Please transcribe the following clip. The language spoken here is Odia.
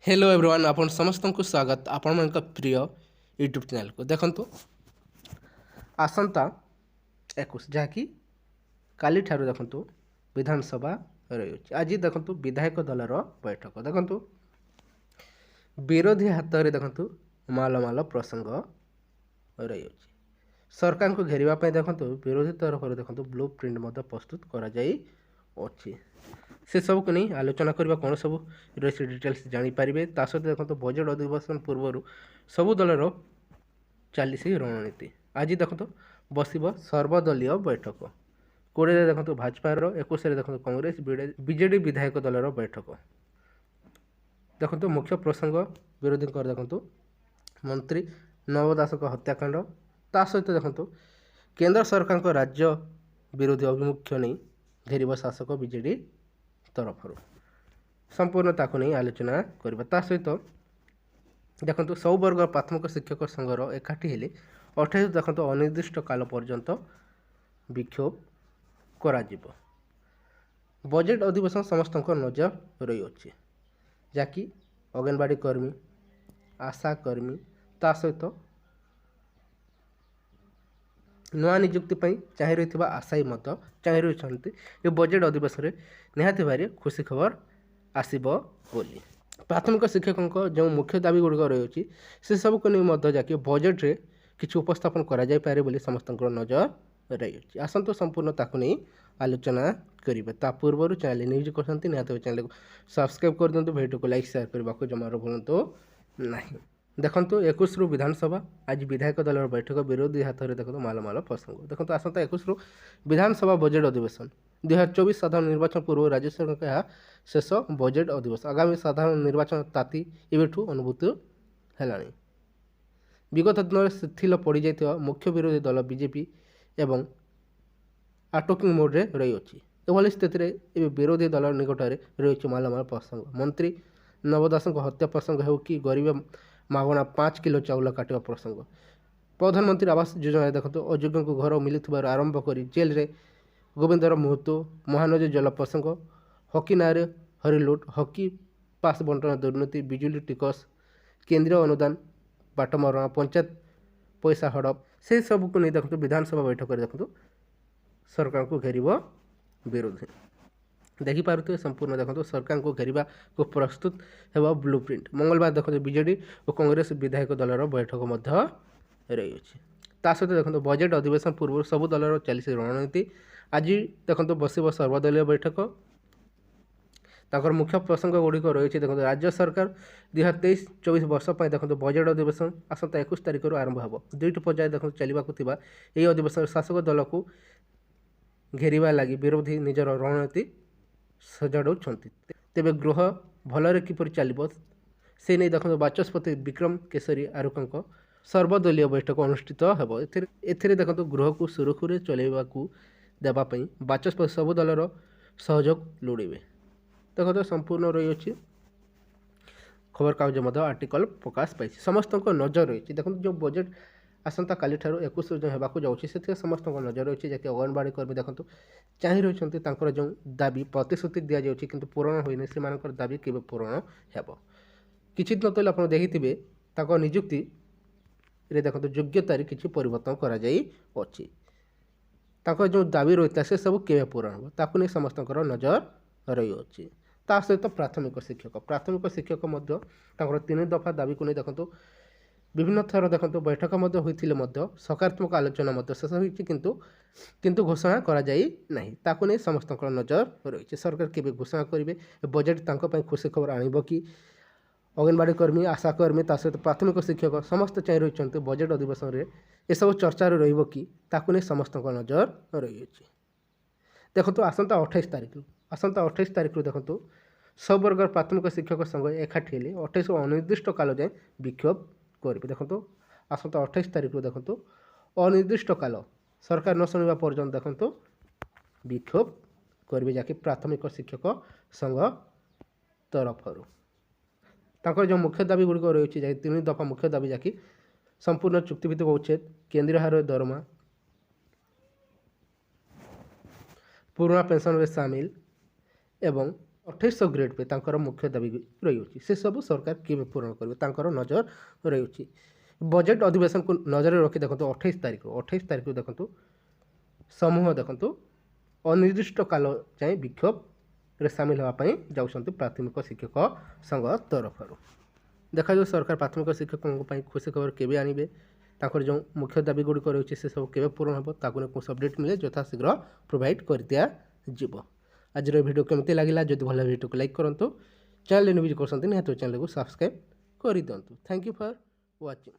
ହ୍ୟାଲୋ ଏଭ୍ରିୱାନ୍, ଆପଣ ସମସ୍ତଙ୍କୁ ସ୍ୱାଗତ ଆପଣମାନଙ୍କ ପ୍ରିୟ ୟୁଟ୍ୟୁବ୍ ଚ୍ୟାନେଲ୍କୁ। ଦେଖନ୍ତୁ, ଆସନ୍ତା 21, ଯାହାକି କାଲିଠାରୁ ଦେଖନ୍ତୁ ବିଧାନସଭା ରହିଅଛି। ଆଜି ଦେଖନ୍ତୁ ବିଧାୟକ ଦଳର ବୈଠକ। ଦେଖନ୍ତୁ, ବିରୋଧୀ ହାତରେ ଦେଖନ୍ତୁ ମାଳ ମାଳ ପ୍ରସଙ୍ଗ ରହିଅଛି। ସରକାରଙ୍କୁ ଘେରିବା ପାଇଁ ଦେଖନ୍ତୁ ବିରୋଧୀ ତରଫରୁ ଦେଖନ୍ତୁ ବ୍ଲୁ ପ୍ରିଣ୍ଟ ମଧ୍ୟ ପ୍ରସ୍ତୁତ କରାଯାଇଅଛି। ସେସବୁକୁ ନେଇ ଆଲୋଚନା କରିବା, କ'ଣ ସବୁ ରହିଛି ଡିଟେଲ୍ସ ଜାଣିପାରିବେ। ତା ସହିତ ଦେଖନ୍ତୁ, ବଜେଟ୍ ଅଧିବେଶନ ପୂର୍ବରୁ ସବୁ ଦଳର ଚାଲିଛି ରଣନୀତି। ଆଜି ଦେଖନ୍ତୁ ବସିବ ସର୍ବଦଳୀୟ ବୈଠକ। 20ରେ ଦେଖନ୍ତୁ ଭାଜପାର, 21ରେ ଦେଖନ୍ତୁ କଂଗ୍ରେସ, ବିଜେଡ଼ି ବିଧାୟକ ଦଳର ବୈଠକ। ଦେଖନ୍ତୁ, ମୁଖ୍ୟ ପ୍ରସଙ୍ଗ ବିରୋଧୀଙ୍କର ଦେଖନ୍ତୁ ମନ୍ତ୍ରୀ ନବ ଦାସଙ୍କ ହତ୍ୟାକାଣ୍ଡ। ତା ସହିତ ଦେଖନ୍ତୁ, କେନ୍ଦ୍ର ସରକାରଙ୍କ ରାଜ୍ୟ ବିରୋଧୀ ଆଭିମୁଖ୍ୟ ନେଇ ଘେରିବ ଶାସକ ବିଜେଡ଼ି ତରଫରୁ। ସମ୍ପୂର୍ଣ୍ଣ ତାକୁ ନେଇ ଆଲୋଚନା କରିବା। ତା ସହିତ ଦେଖନ୍ତୁ, ସବୁ ବର୍ଗ ପ୍ରାଥମିକ ଶିକ୍ଷକ ସଂଘର ଏକାଠି ହେଲେ 28 ଦେଖନ୍ତୁ ଅନିର୍ଦ୍ଦିଷ୍ଟ କାଳ ପର୍ଯ୍ୟନ୍ତ ବିକ୍ଷୋଭ କରାଯିବ। ବଜେଟ୍ ଅଧିବେଶନ ସମସ୍ତଙ୍କ ନଜର ରହିଅଛି, ଯାହାକି ଅଙ୍ଗନବାଡ଼ି କର୍ମୀ, ଆଶା କର୍ମୀ, ତା ସହିତ ନୂଆ ନିଯୁକ୍ତି ପାଇଁ ଚାହିଁ ରହିଥିବା ଆଶାୟୀ ମଧ୍ୟ ଚାହିଁ ରହିଛନ୍ତି ଏ ବଜେଟ୍ ଅଧିବେଶନରେ ନିହାତି ଭାବରେ ଖୁସି ଖବର ଆସିବ ବୋଲି। ପ୍ରାଥମିକ ଶିକ୍ଷକଙ୍କ ଯେଉଁ ମୁଖ୍ୟ ଦାବି ଗୁଡ଼ିକ ରହିଅଛି, ସେସବୁକୁ ନେଇ ମଧ୍ୟ ଯାହାକି ବଜେଟ୍ରେ କିଛି ଉପସ୍ଥାପନ କରାଯାଇପାରେ ବୋଲି ସମସ୍ତଙ୍କର ନଜର ରହିଅଛି। ଆସନ୍ତୁ, ସମ୍ପୂର୍ଣ୍ଣ ତାକୁ ନେଇ ଆଲୋଚନା କରିବା। ତା ପୂର୍ବରୁ ଚ୍ୟାନେଲ୍ ନ୍ୟୁଜ୍ କରୁଛନ୍ତି, ନିହାତି ଚ୍ୟାନେଲକୁ ସବସ୍କ୍ରାଇବ୍ କରିଦିଅନ୍ତୁ। ଭିଡ଼ିଓକୁ ଲାଇକ୍, ସେୟାର କରିବାକୁ ଜମାରୁ ଭୁଲନ୍ତୁ ନାହିଁ। ଦେଖନ୍ତୁ, 21ରୁ ବିଧାନସଭା, ଆଜି ବିଧାୟକ ଦଳର ବୈଠକ, ବିରୋଧୀ ହାତରେ ଦେଖନ୍ତୁ ମାଳ ମାଳ ପ୍ରସଙ୍ଗ। ଦେଖନ୍ତୁ, ଆସନ୍ତା 21ରୁ ବିଧାନସଭା ବଜେଟ୍ ଅଧିବେଶନ। 2024 ସାଧାରଣ ନିର୍ବାଚନ ପୂର୍ବରୁ ରାଜ୍ୟ ସରକାରଙ୍କ ଏହା ଶେଷ ବଜେଟ୍ ଅଧିବେଶନ। ଆଗାମୀ ସାଧାରଣ ନିର୍ବାଚନ ତାତି ଏବେଠୁ ଅନୁଭୂତ ହେଲାଣି। ବିଗତ ଦିନରେ ଶିଥିଳ ପଡ଼ିଯାଇଥିବା ମୁଖ୍ୟ ବିରୋଧୀ ଦଳ ବିଜେପି ଏବଂ ଆଟାକିଂ ମୋଡ଼ରେ ରହିଅଛି। ଏଭଳି ସ୍ଥିତିରେ ଏବେ ବିରୋଧୀ ଦଳ ନିକଟରେ ରହିଛି ମାଳମାଳ ପ୍ରସଙ୍ଗ। ମନ୍ତ୍ରୀ ନବ ଦାସଙ୍କ ହତ୍ୟା ପ୍ରସଙ୍ଗ ହେଉ କି ଗରିବ ମାଗଣା 5 କିଲୋ ଚାଉଳ କାଟିବା ପ୍ରସଙ୍ଗ, ପ୍ରଧାନମନ୍ତ୍ରୀ ଆବାସ ଯୋଜନାରେ ଦେଖନ୍ତୁ ଅଯୋଗ୍ୟଙ୍କୁ ଘର ମିଳୁଥିବାରୁ ଆରମ୍ଭ କରି ଜେଲ୍ରେ ଗୋବିନ୍ଦର ମୃତ୍ୟୁ, ମହାନଦୀ ଜଳ ପ୍ରସଙ୍ଗ, ହକି ନାଁରେ ହରିଲୁଟ୍, ହକି ପାସ୍ ବଣ୍ଟନ ଦୁର୍ନୀତି, ବିଜୁଳି ଟିକସ, କେନ୍ଦ୍ରୀୟ ଅନୁଦାନ ବାଟମାରଣା, ପଞ୍ଚାୟତ ପଇସା ହଡ଼ପ, ସେ ସବୁକୁ ନେଇ ଦେଖନ୍ତୁ ବିଧାନସଭା ବୈଠକରେ ଦେଖନ୍ତୁ ସରକାରଙ୍କୁ ଘେରିବ ବିରୋଧୀ। ଦେଖିପାରୁଥିବେ, ସମ୍ପୂର୍ଣ୍ଣ ଦେଖନ୍ତୁ ସରକାରଙ୍କୁ ଘେରିବାକୁ ପ୍ରସ୍ତୁତ ହେବ ବ୍ଲୁ ପ୍ରିଣ୍ଟ। ମଙ୍ଗଳବାର ଦେଖନ୍ତୁ ବିଜେଡ଼ି ଓ କଂଗ୍ରେସ ବିଧାୟକ ଦଳର ବୈଠକ ମଧ୍ୟ ରହିଅଛି। ତା ସହିତ ଦେଖନ୍ତୁ, ବଜେଟ୍ ଅଧିବେଶନ ପୂର୍ବରୁ ସବୁ ଦଳର ଚାଲିଛି ରଣନୀତି। ଆଜି ଦେଖନ୍ତୁ ବସିବ ସର୍ବଦଳୀୟ ବୈଠକ। ତାଙ୍କର ମୁଖ୍ୟ ପ୍ରସଙ୍ଗ ଗୁଡ଼ିକ ରହିଛି। ଦେଖନ୍ତୁ, ରାଜ୍ୟ ସରକାର 2023-24 ବର୍ଷ ପାଇଁ ଦେଖନ୍ତୁ ବଜେଟ୍ ଅଧିବେଶନ ଆସନ୍ତା 21 ତାରିଖରୁ ଆରମ୍ଭ ହେବ। ଦୁଇଟି ପର୍ଯ୍ୟାୟ ଦେଖନ୍ତୁ ଚାଲିବାକୁ ଥିବା ଏହି ଅଧିବେଶନରେ ଶାସକ ଦଳକୁ ଘେରିବା ଲାଗି ବିରୋଧୀ ନିଜର ରଣନୀତି ସଜାଡ଼ୁଛନ୍ତି। ତେବେ ଗୃହ ଭଲରେ କିପରି ଚାଲିବ, ସେ ନେଇ ଦେଖନ୍ତୁ ବାଚସ୍ପତି ବିକ୍ରମ କେଶରୀ ଆରୁଖଙ୍କ ସର୍ବଦଳୀୟ ବୈଠକ ଅନୁଷ୍ଠିତ ହେବ। ଏଥିରେ ଦେଖନ୍ତୁ ଗୃହକୁ ସୁରୁଖୁରୁରେ ଚଳାଇବାକୁ ଦେବା ପାଇଁ ବାଚସ୍ପତି ସବୁ ଦଳର ସହଯୋଗ ଲୋଡ଼ିବେ। ଦେଖନ୍ତୁ, ସମ୍ପୂର୍ଣ୍ଣ ରହିଅଛି, ଖବରକାଗଜ ମଧ୍ୟ ଆର୍ଟିକଲ ପ୍ରକାଶ ପାଇଛି। ସମସ୍ତଙ୍କ ନଜର ରହିଛି। ଦେଖନ୍ତୁ, ଯେଉଁ ବଜେଟ୍ ଆସନ୍ତାକାଲିଠାରୁ 21 ଯେଉଁ ହେବାକୁ ଯାଉଛି, ସେଥିରେ ସମସ୍ତଙ୍କ ନଜର ରହିଛି। ଯାହାକି ଅଙ୍ଗନବାଡ଼ି କର୍ମୀ ଦେଖନ୍ତୁ ଚାହିଁ ରହିଛନ୍ତି, ତାଙ୍କର ଯେଉଁ ଦାବି ପ୍ରତିଶ୍ରୁତି ଦିଆଯାଉଛି କିନ୍ତୁ ପୂରଣ ହୋଇନି, ସେମାନଙ୍କର ଦାବି କେବେ ପୂରଣ ହେବ। କିଛି ଦିନ ତଳେ ଆପଣ ଦେଖିଥିବେ, ତାଙ୍କ ନିଯୁକ୍ତିରେ ଦେଖନ୍ତୁ ଯୋଗ୍ୟତାରେ କିଛି ପରିବର୍ତ୍ତନ କରାଯାଇଅଛି। ତାଙ୍କର ଯେଉଁ ଦାବି ରହିଥିଲା, ସେସବୁ କେବେ ପୂରଣ ହେବ, ତାକୁ ନେଇ ସମସ୍ତଙ୍କର ନଜର ରହିଅଛି। ତା ସହିତ ପ୍ରାଥମିକ ଶିକ୍ଷକ ମଧ୍ୟ ତାଙ୍କର ତିନି ଦଫା ଦାବିକୁ ନେଇ ଦେଖନ୍ତୁ ବିଭିନ୍ନ ଥର ଦେଖନ୍ତୁ ବୈଠକ ମଧ୍ୟ ହୋଇଥିଲେ ମଧ୍ୟ, ସକାରାତ୍ମକ ଆଲୋଚନା ମଧ୍ୟ ଶେଷ ହୋଇଛି, କିନ୍ତୁ ଘୋଷଣା କରାଯାଇ ନାହିଁ। ତାକୁ ନେଇ ସମସ୍ତଙ୍କର ନଜର ରହିଛି। ସରକାର କେବେ ଘୋଷଣା କରିବେ? ବଜେଟ୍ ତାଙ୍କ ପାଇଁ ଖୁସି ଖବର ଆଣିବ କି? ଅଙ୍ଗନବାଡ଼ି କର୍ମୀ, ଆଶା କର୍ମୀ, ତା ସହିତ ପ୍ରାଥମିକ ଶିକ୍ଷକ ସମସ୍ତେ ଚାହିଁ ରହିଛନ୍ତି, ବଜେଟ୍ ଅଧିବେଶନରେ ଏସବୁ ଚର୍ଚ୍ଚାରେ ରହିବ କି, ତାକୁ ନେଇ ସମସ୍ତଙ୍କ ନଜର ରହିଅଛି। ଦେଖନ୍ତୁ, ଆସନ୍ତା 28 ତାରିଖରୁ ଦେଖନ୍ତୁ ସବୁ ବର୍ଗର ପ୍ରାଥମିକ ଶିକ୍ଷକ ସଂଘ ଏକାଠି ହେଲେ 28 ଅନିର୍ଦ୍ଦିଷ୍ଟ କାଳ ଯାଏଁ ବିକ୍ଷୋଭ କରିବେ। ଦେଖନ୍ତୁ, ଆସନ୍ତା 28 ତାରିଖରୁ ଦେଖନ୍ତୁ ଅନିର୍ଦ୍ଦିଷ୍ଟ କାଳ ସରକାର ନ ଶୁଣିବା ପର୍ଯ୍ୟନ୍ତ ଦେଖନ୍ତୁ ବିକ୍ଷୋଭ କରିବେ, ଯାହାକି ପ୍ରାଥମିକ ଶିକ୍ଷକ ସଂଘ ତରଫରୁ ତାଙ୍କର ଯେଉଁ ମୁଖ୍ୟ ଦାବି ଗୁଡ଼ିକ ରହିଛି, ଯାହାକି ତିନି ଦଫା ମୁଖ୍ୟ ଦାବି, ଯାହାକି ସମ୍ପୂର୍ଣ୍ଣ ଚୁକ୍ତିଭିତ୍ତିକ ଉଚ୍ଛେଦ, କେନ୍ଦ୍ରୀୟ ହାର ଦରମା, ପୁରୁଣା ପେନ୍ସନରେ ସାମିଲ ଏବଂ 2800 ଗ୍ରେଡ୍ ପେ ତାଙ୍କର ମୁଖ୍ୟ ଦାବି ରହିଅଛି। ସେସବୁ ସରକାର କେବେ ପୂରଣ କରିବେ, ତାଙ୍କର ନଜର ରହିଅଛି। ବଜେଟ୍ ଅଧିବେଶନକୁ ନଜରରେ ରଖି ଦେଖନ୍ତୁ, 28 ତାରିଖ, 28 ତାରିଖ ଦେଖନ୍ତୁ, ସମୂହ ଦେଖନ୍ତୁ ଅନିର୍ଦ୍ଦିଷ୍ଟ କାଳ ଯାଏଁ ବିକ୍ଷୋଭରେ ସାମିଲ ହେବା ପାଇଁ ଯାଉଛନ୍ତି ପ୍ରାଥମିକ ଶିକ୍ଷକ ସଂଘ ତରଫରୁ। ଦେଖାଯାଉ ସରକାର ପ୍ରାଥମିକ ଶିକ୍ଷକଙ୍କ ପାଇଁ ଖୁସି ଖବର କେବେ ଆଣିବେ, ତାଙ୍କର ଯେଉଁ ମୁଖ୍ୟ ଦାବି ଗୁଡ଼ିକ ରହିଛି ସେସବୁ କେବେ ପୂରଣ ହେବ। ତାକୁ ନେଇ କୌଣସି ଅପଡ଼େଟ୍ ମିଳେ ଯଥାଶୀଘ୍ର ପ୍ରୋଭାଇଡ଼ କରିଦିଆଯିବ। ଆଜିର ଭିଡ଼ିଓ କେମିତି ଲାଗିଲା? ଯଦି ଭଲ ଭିଡ଼ିଓକୁ ଲାଇକ୍ କରନ୍ତୁ। ଚ୍ୟାନେଲ୍ ନ୍ୟୁଜ୍ କରୁଛନ୍ତି, ନିହାତି ଚ୍ୟାନେଲକୁ ସବସ୍କ୍ରାଇବ୍ କରିଦିଅନ୍ତୁ। Thank you for watching.